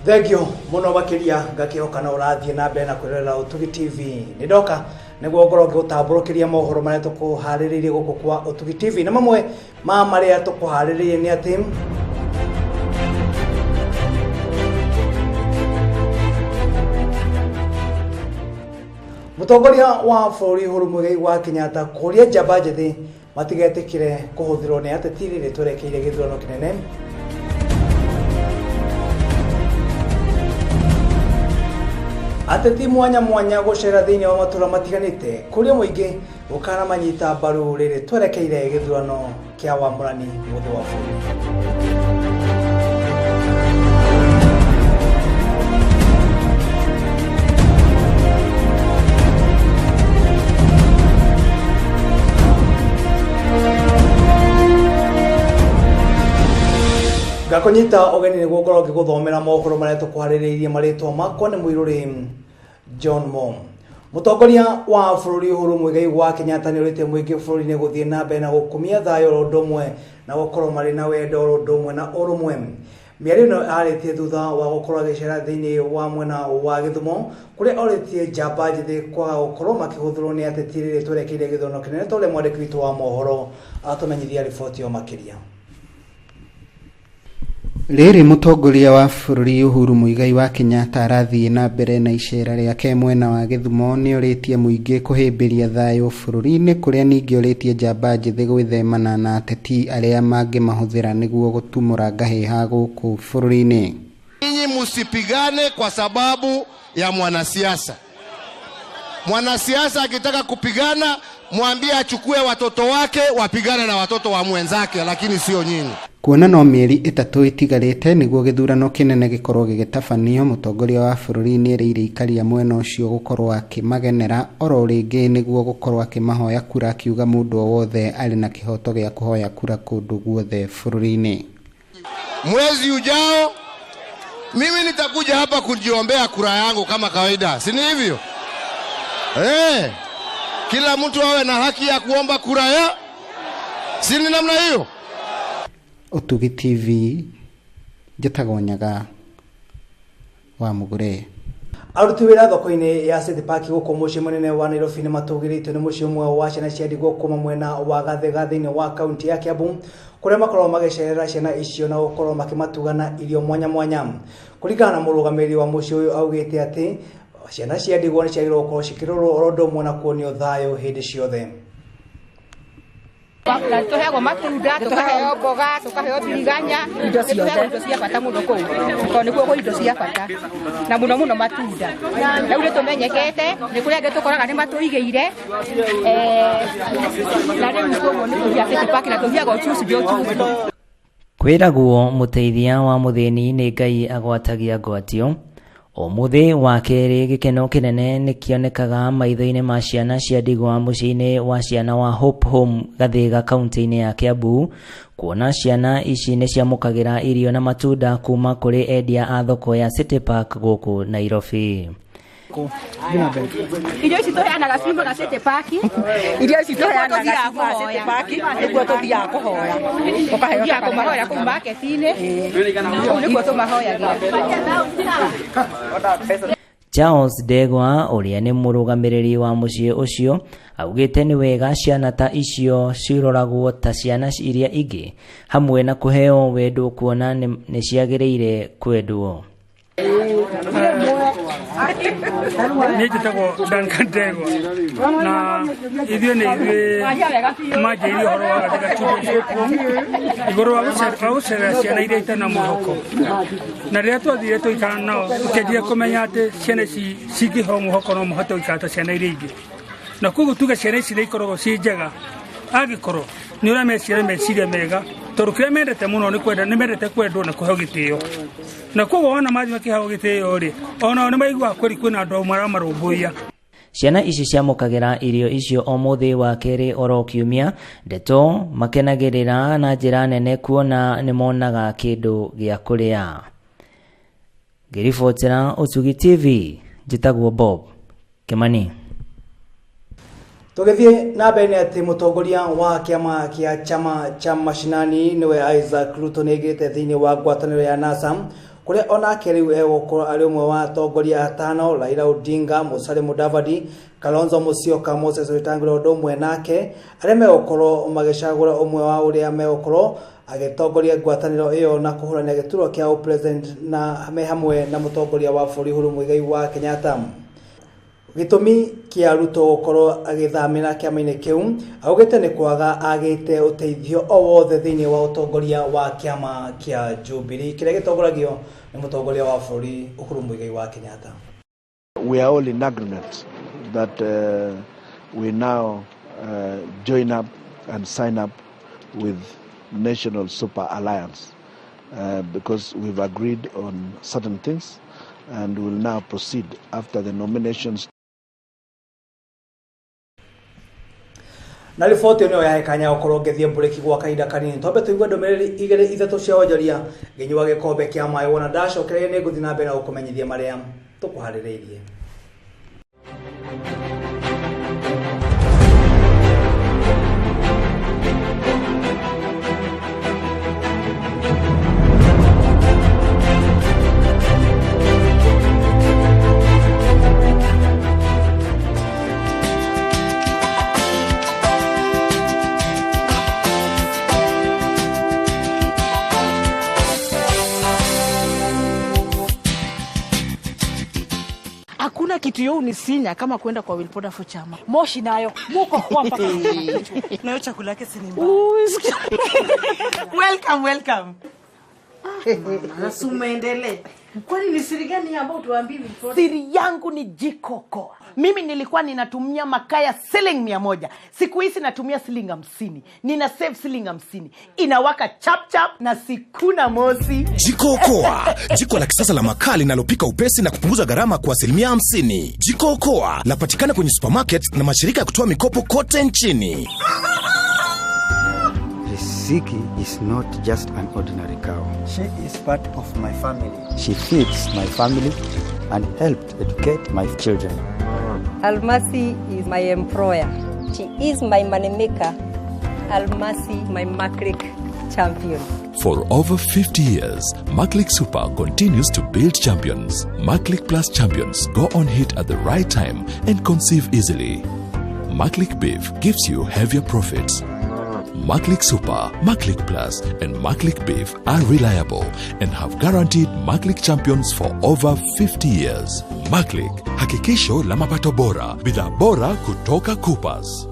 Thengio mũno makĩria, ngakĩhoka no ũrathiĩ na mbere na kwĩrorera Ũtugi TV. Nĩ ndoka nĩguo ngorwo ngĩgũtambũrũkĩria mohoro marĩa tũkũharĩrĩirie gũkũ kwa Ũtugi TV, na mamwe ma marĩa tũkũharĩrĩirie nĩ atĩ mũtongoria wa bũrũri Uhuru Muigai wa Kenyatta kũria njamba njĩthĩ matigetĩkĩre kũhũthĩrwo nĩ ateti rĩrĩ twerekeire gĩthurano kĩnene. Ateti mwanya mwanya gũcera thĩinĩ wa matũra matiganĩte kũrĩa mũingĩ gũkanamanyita mbaru rĩrĩ twerekeire gĩthurano kĩa wamũrani mũthĩ wa bũrũri. Ngakũnyita ũgeni nĩguo ngorwo ngĩgũthomera mohoro marĩa tũkwarĩrĩirie. Marĩtwa makwa nĩ Mũirũrĩ John Mo. Mũtongoria wa bũrũri Uhuru Muigai wa Kenyatta nĩ ũrĩte mũingĩ bũrũri-inĩ gũthiĩ na mbere na gũkumia thayũ oro ũndũ ũmwe na gũkorwo marĩ na wendo oro ũndũ ũmwe na ũrũmwe. Mĩario ĩno arĩtie thutha wa gũkorwo agĩcera thĩinĩ wa mwena wa Gĩthumo, kũrĩa orĩtie njamba njĩthĩ kwaga gũkorwo makĩhũthĩrwo nĩ ateti rĩrĩ twerekeire gĩthurano kĩnene, ta ũrĩa mwandĩki witũ wa mohoro atũmenyithia riboti ĩyo makĩria. Rĩrĩ mũtongoria wa bũrũri Uhuru Muigai wa Kenyatta arathiĩ na mbere na icera rĩake mwena wa Gĩthumo, nĩorĩtie mũingĩ kũhĩmbĩria thayũ bũrũri-inĩ, kũrĩa ningĩ orĩtie njamba njĩthĩ gwĩthemana na ateti arĩa mangĩmahũthĩra nĩguo gũtumũra ngahĩha gũkũ bũrũri-inĩ. Nyinyi musipigane kwa sababu ya mwanasiasa. Mwanasiasa akitaka kupigana, mwambie achukue watoto wake wapigane na watoto wa mwenzake, lakini sio nyinyi. Kuona no mĩeri 3 ĩtigarĩte nĩguo gĩthurano kĩnene gĩkorwo gĩgĩtabanio, mũtongoria wa bũrũri nĩerĩire ikaria mwena ũcio gũkorwo akĩmagenera oro rĩngĩ nĩguo gũkorwo akĩmahoya kura, akiuga mũndũ o wothe arĩ na kĩhoto gĩa kũhoya kura kũndũ guothe bũrũri-inĩ. Mwezi ujao mimi nitakuja hapa kujiombea kura yangu kama kawaida, si ni hivyo? Kila mtu awe na haki ya kuomba kura ya, si ni namna hiyo? Ũtugi TV, njĩtagwo Nyaga wa Mũgũre. Aruti wĩra thoko-inĩ ya City Park gũkũ mũciĩ mũnene wa Nairobi nĩ matũgĩrĩtio nĩ mũciĩ ũmwe wa ciana cia ndigwa kuma mwena wa Gathega thĩinĩ wa kaunti ya Kiambu, kũrĩa makoragwo magĩcerera ciana icio na gũkorwo makĩmatuga na irio mwanya mwanya. Kũringana na mũrũgamĩrĩri wa mũciĩ ũyũ, augĩte atĩ ciana cia ndigwa nĩ ciagĩrĩirwo gũkorwo cikĩrorwo oro ũndũ ũmwe na kuonio thayũ hĩndĩ ciothe. Na tũheagwo matunda, tũkaheo mboga, tũkaheo biriganya, indo ciothe, indo cia bata mũno kũu, tondũ nĩkuo kwĩ indo cia bata na mũno mũno matunda. Rĩu nĩ tũmenyekete, nĩ kũrĩ angĩ tũkoraga nĩ matũigĩire, na rĩu koguo nĩ tũthiaga City Park na tũthiaga o Tuesday, o Tuesday. Kwĩragwo mũteithia wa mũthĩni nĩ Ngai agwatagia ngwatio. Ũmũthĩ wa kerĩ gĩkeno kĩnene nĩkĩonekaga maitho-inĩ ma ciana cia ndigwa mũciĩ-inĩ wa ciana wa Hope Home Gathĩga kaunti-inĩ ya Kiambu, kuona ciana ici nĩciamũkagĩra irio na matunda kuma kũrĩ endia a thoko ya City Park gũkũ Nairobi. Irio ici tũheanaga ciumaga City Park. Irio ici tũheanaga ciumaga City Park, nĩkuo tũthiaga kũhoya. Ũkaheo. Tũthiaga kũmahoera kũu market-inĩ. Kũu nĩkuo tũmahoyagĩra. Charles Ndegwa ũrĩa nĩ mũrũgamĩrĩri wa mũciĩ ũcio augĩte nĩ wega ciana ta icio ciroragwo ta ciana iria ingĩ, hamwe na kũheo wendo, kuona nĩ ciagĩrĩire kwendwo. Niĩ njĩtagwo Duncan Ndegwa, na ithuĩ nĩ ithuĩ manjĩrĩirie ũhoro wa Gathĩga Children's Hope igũrũ wa gũcerera ciana iria itarĩ na mwĩhoko. Na rĩrĩa twathire tũikara nao, tũkĩanjia kũmenya atĩ ciana ici cingĩheo mwĩhoko no mahote gũikara ta ciana iria ingĩ, na koguo tuge ciana ici nĩ ikoragwo ciĩ njega angĩkorwo nĩ ũrameciria meciria mega, tondũ kĩrĩa mendete mũno nĩ kwenda, nĩ mendete kwendwo na kũheo gĩtĩo. Na koguo wona mathiĩ makĩheo gĩtĩo rĩ, onao nĩ maiguaga kweli kwĩna andũ maramarũmbũiya. Ciana ici ciamũkagĩra irio icio o mũthĩ wa kerĩ oro kiumia, ndeto makenagĩrĩra na njĩra nene kuona nĩ monaga kĩndũ gĩa kũrĩa. Ngĩribotera Ũtugi TV, njĩtagwo Bob Kimani. Tũgĩthiĩ na mbere nĩ atĩ mũtongoria wa kĩama kĩa chama cha mashinani nĩwe Isaac Ruto nĩ aigĩte thĩinĩ wa ngwatanĩro ya NASA, Kũrĩa onake rĩu egũkorwo arĩ ũmwe wa atongoria atano Raila Odinga, Musalia Mudavadi, Kalonzo Musyoka, Moses Wetangula ũndũ ũmwe nake arĩa megũkorwo magĩcagũra ũmwe wa ũrĩa megũkorwo agĩtongoria ngwatanĩro ĩyo na kũhũrania gĩturwa kĩa ũpresident na me hamwe na mũtongoria wa bũrũri Uhuru Muigai wa Kenyatta. Gĩtũmi kĩa Ruto gũkorwo agĩthamĩra kĩama-inĩ kĩu augĩte nĩ kwaga agĩte ũteithio o wothe thĩinĩ wa ũtongoria wa kĩama kĩa Jubilee kĩrĩa gĩtongoragio nĩ mũtongoria wa bũrũri Uhuru Muigai wa Kenyatta. We are all in agreement that we now join up and sign up with National Super Alliance because we've agreed on certain things and will now proceed after the nominations. Na riboti ĩyo nĩyo yahe kanya gũkorwo ngĩthiĩ mburĩki gwa kahinda kanini twambe tũigue ndũmĩrĩri igĩrĩ ithatũ cia wonjoria ngĩnyua gĩkombe kĩa maĩ wona ndacokereria nĩ ngũthiĩ na mbere na gũkũmenyithia marĩa tũkũharĩrĩirie. Hakuna kitu yo unisinya kama kwenda kwa Wilpoda for chama. Moshi nayo muko kwa mpaka nayo chakula yake si ni mbaya. Welcome, welcome. Sasa umeendelee. Kwani ni siri gani ambayo tuambii Wilpoda? Siri yangu ni Jiko Koa. Mimi nilikuwa ninatumia makaa ya shilingi 100. Siku hizi natumia shilingi 50. Nina save shilingi 50. Inawaka chap chap na sikuna mosi. Jiko Koa, jiko la kisasa la makaa linalopika upesi na kupunguza gharama kwa 50%. Jiko Koa lapatikana kwenye supermarket na mashirika ya kutoa mikopo kote nchini. Riziki is not just an ordinary cow. She is part of my family. She feeds my family and helped educate my children. Almasi is my employer. She is my moneymaker. Almasi, my Maclick champion. For over 50 years, Maclick Super continues to build champions. Maclick Plus champions go on hit at the right time and conceive easily. Maclick Beef gives you heavier profits. Maclick Super, Maclick Plus, and Maclick Beef are reliable and have guaranteed Maclick champions for over 50 years. Maclick, hakikisho la mapato bora, bidhaa bora kutoka Coopers.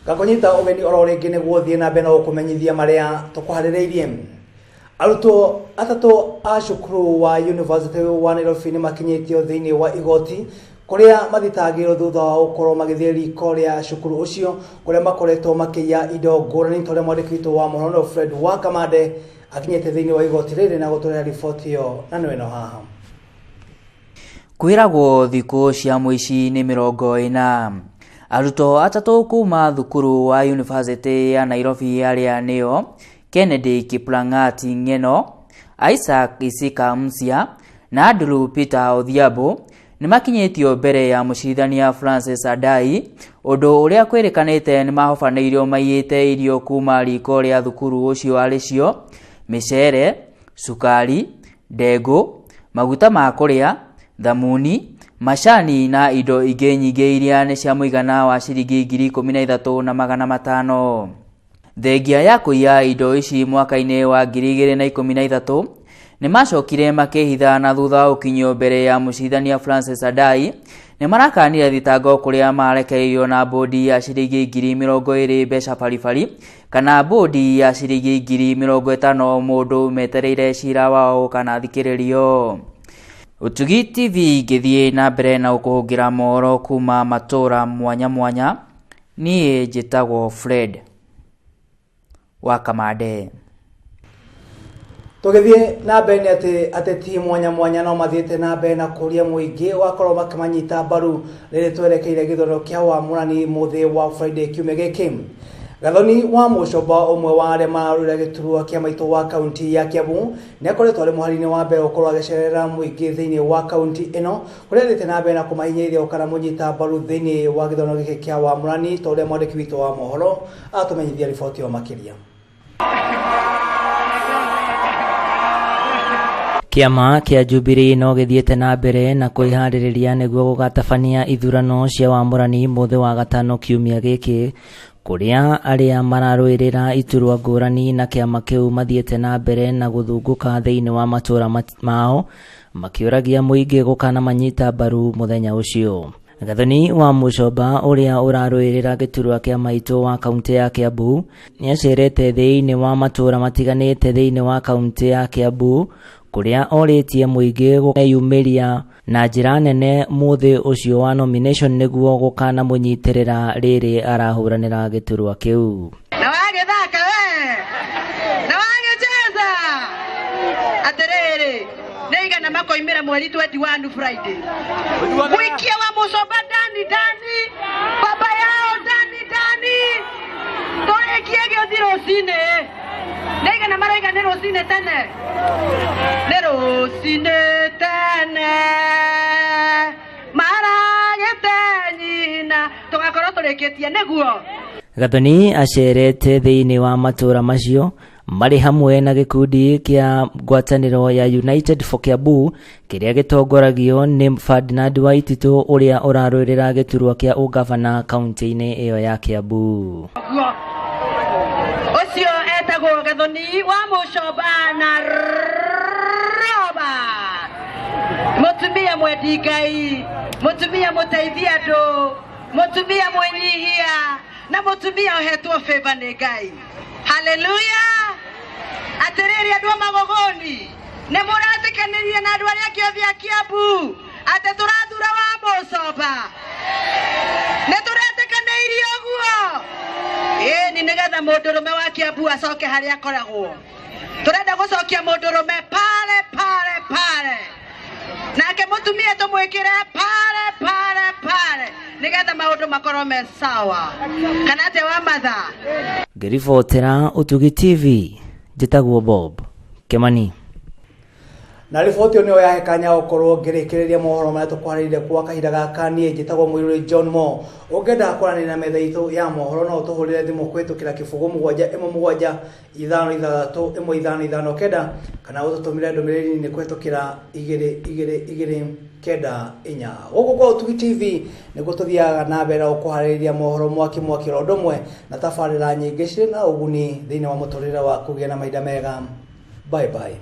Ngakũnyita ũgeni oro rĩngĩ nĩguo thiĩ na mbere na gũkũmenyithia marĩa tũkũharĩrĩirie. Arutwo atatũ a cukuru wa University wa Nairobi nĩ makinyĩtio thĩinĩ wa igoti kũrĩa mathitangĩirwo thutha wa gũkorwo magĩthiĩ riko rĩa cukuru ũcio kũrĩa makoretwo makĩiya indo ngũrani ta ũrĩa mwandĩki witũ wa mohoro Fred wa Kamande akinyĩte thĩinĩ wa igoti rĩrĩ na gũtũrehera riboti ĩyo na nĩwe ĩno haha. Kwĩragwo thikũ cia mũici nĩ 40. Arutwo atatũ kuma thukuru wa University ya Nairobi arĩa nĩo Kennedy Kiplangat Ng'eno, Isaac Isika Msia na Andrew Peter Odhiambo nĩmakinyĩtio mbere ya mũcirithania Francis Adai, ũndũ ũrĩa kwĩrĩkanĩte nĩmahobanĩirio maiyĩte irio kuma riko rĩa thukuru ũcio arĩ cio mĩcere, cukari, ndengũ, maguta ma kũrĩa, thamuni, macani na indo ingĩ nyingĩ iria nĩ cia mũigana wa ciringi 13,500. Thengia ya kũiya indo ici mwaka-inĩ wa 2013 nĩmacokire makĩhitha na thutha wa gũkinyio mbere ya mũcirithania Francis Adai nĩmarakanire thitango kũrĩa marekereirio na bũndi ya ciringi 20,000 mbeca baribari kana bũndi ya ciringi 50,000 mũndũ metereire cira wao kana thikĩrĩrio. Ũtugi TV ngĩthiĩ na mbere na gũkũhũngĩra mohoro kuma matũra mwanya mwanya. Niĩ njĩtagwo Fred wa Kamande. Tũgĩthiĩ na mbere nĩ atĩ ateti mwanya mwanya no mathiĩte na mbere na kũria mũingĩ ũgakorwo makĩmanyita mbaru rĩrĩ twerekeire gĩthurano kĩa wamũrani mũthĩ wa Friday kiumia gĩkĩ. Gathoni wa Mũcomba, ũmwe wa arĩa mararũĩra gĩturwa kĩa maitũ wa kaunti ya Kiambu, nĩ akoretwo arĩ mũhari-inĩ wa mbere gũkorwo agĩcerera mũingĩ thĩinĩ wa kaunti ĩno, kũrĩa athiĩte na mbere na kũmahinyĩrĩria gũkanamũnyita mbaru thĩinĩ wa gĩthurano gĩkĩ kĩa wamũrani, ta ũrĩa mwandĩki witũ wa mohoro atũmenyithia riboti ĩyo makĩria. Kĩama kĩa Jubilee no gĩthiĩte na mbere na kwĩharĩrĩria nĩguo gũgatabania ithurano cia wamũrani mũthĩ wa gatano kiumia gĩkĩ, kũrĩa arĩa mararũĩrĩra iturwa ngũrani na kĩama kĩu mathiĩte na mbere na gũthungũka thĩinĩ wa matũra mao makĩũragia mũingĩ gũkanamanyita mbaru mũthenya ũcio. Gathoni wa Mũcomba, ũrĩa ũrarũĩrĩra gĩturwa kĩa maitũ wa kaunti ya Kiambu, nĩacerete thĩinĩ wa matũra matiganĩte thĩinĩ wa kaunti ya Kiambu, kũrĩa orĩtie mũingĩ gũkeyumĩria na njĩra nene mũthĩ ũcio wa nomination nĩguo gũkanamũnyitĩrĩra rĩrĩ arahũranĩra gĩturwa kĩu. Na wagĩthaka we na wagĩcheza atĩrĩrĩ, nĩ igana makoimĩra mweri 21 Friday, Mũikia wa Mũcomba ndani ndani, baba yao ndani ndani, tũrĩkie gĩũthi rũcinĩ. Nĩ igana maroiga nĩ rũcinĩ tene, nĩ rũcinĩ tene maragĩte nyina, tũgakorwo tũrĩkĩtie nĩguo. Gathoni acerete thĩinĩ wa matũra macio marĩ hamwe na gĩkundi kĩa ngwatanĩro ya United for Kiambu kĩrĩa gĩtongoragio nĩ Ferdinand Waititu, ũrĩa ũrarũĩrĩra gĩturwa kĩa ũgavana kaunti-inĩ ĩyo ya Kiambu. Guo ũcio etagwo Gathoni wa Mũcomba na Robert, mũtumia mwendi Ngai, mũtumia mũteithia andũ, mũtumia mwĩnyihia na mũtumia ũhetwo favor nĩ Ngai. Haleluya! Atĩrĩrĩ, andũ a Magogoni, nĩ mũretĩkanĩria na andũ arĩa angĩ othe a Kiambu atĩ tũrathura wa Mũcomba? Nĩ tũretĩkanĩirie ũguo? Ĩni, nĩgetha mũndũrũme wa Kiambu acoke harĩa akoragwo. Tũrenda gũcokia mũndũrũme pale pale pale, nake mũtumia tũmwĩkĩre pale pale pale, nĩgetha maũndũ makorwo me sawa. Kana atĩa wa matha? Ngĩribotera Ũtugi TV, njĩtagwo Bob Kĩmani. Na riboti ĩyo nĩyo yahe kanya gũkorwo ngĩrĩkĩrĩria mohoro marĩa tũkwarĩrĩire kwa kahinda gaka. Niĩ njĩtagwo Mũirũrĩ John Mo. Ũngĩenda kwaranĩria na metha itũ ya mohoro, no ũtũhũrĩre thimũ kũhĩtũkĩra 07176161559, kana ũtũtũmĩre ndũmĩrĩri nini kũhĩtũkĩra 22294. Gũkũ kwa Ũtugi TV nĩguo tũthiaga na mbere na gũkũharĩrĩria mohoro mwaki mwaki oro ũndũ ũmwe na tabarĩra nyingĩ cirĩ na ũguni thĩinĩ wa mũtũrĩre waku. Gĩa na mahinda mega. Bye bye.